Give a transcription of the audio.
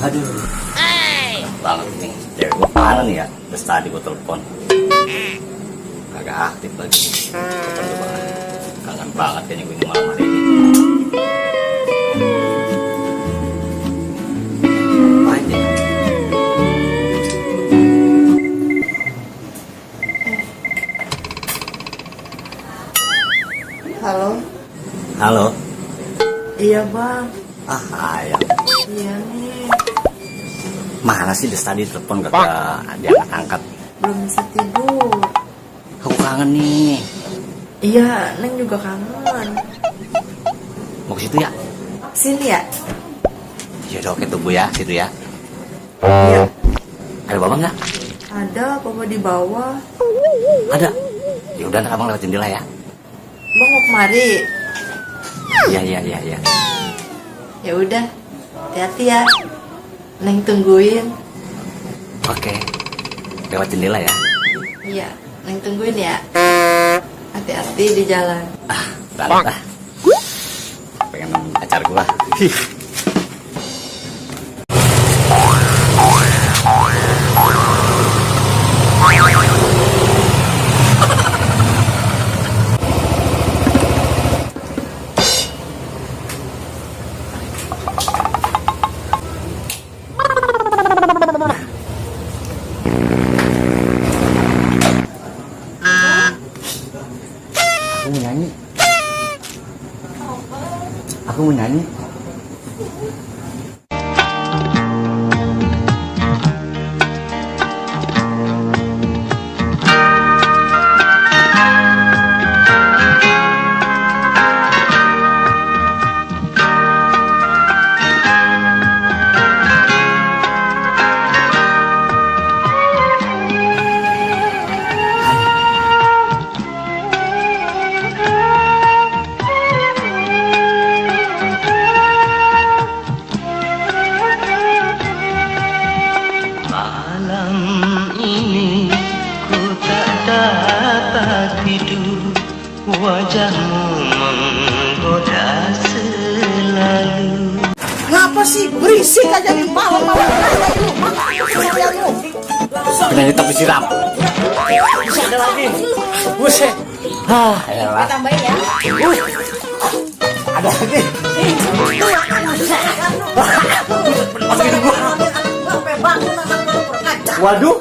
Aduh, banget nih. Cewek gue mana nih ya? Terus tadi gue telepon, kagak aktif lagi. Telepon gue banget. Kangen banget kayaknya gue ini malam hari ini. Apa aja? Halo, Halo. iya bang. Ayam. Iya nih, Mana sih dari tadi telepon kagak diangkat-angkat? belum bisa tidur. Aku kangen nih. Iya, Neng juga kangen. Mau ke situ ya? Sini ya? Yaudah oke tunggu ya situ ya. Iya. Ada bapak nggak? Ada, papa di bawah. Ada. Ya udah ntar abang lewat jendela ya. Bang mau kemari? Iya. Ya udah, hati-hati ya. Neng tungguin. Oke. Lewat jendela ya. Iya, Neng tungguin ya. Hati-hati di jalan. Balik lah. Pengen pacar gua. Aku mau nyanyi. Tidur, wajahmu menggoda selalu. Ngapa sih berisik aja di malam-malam lu? Penyanyi tapi siram. Bisa ada lagi. Buset. Elah. Tambahin ya. Ada lagi. Sampai bangun anak lu berkaca. Waduh.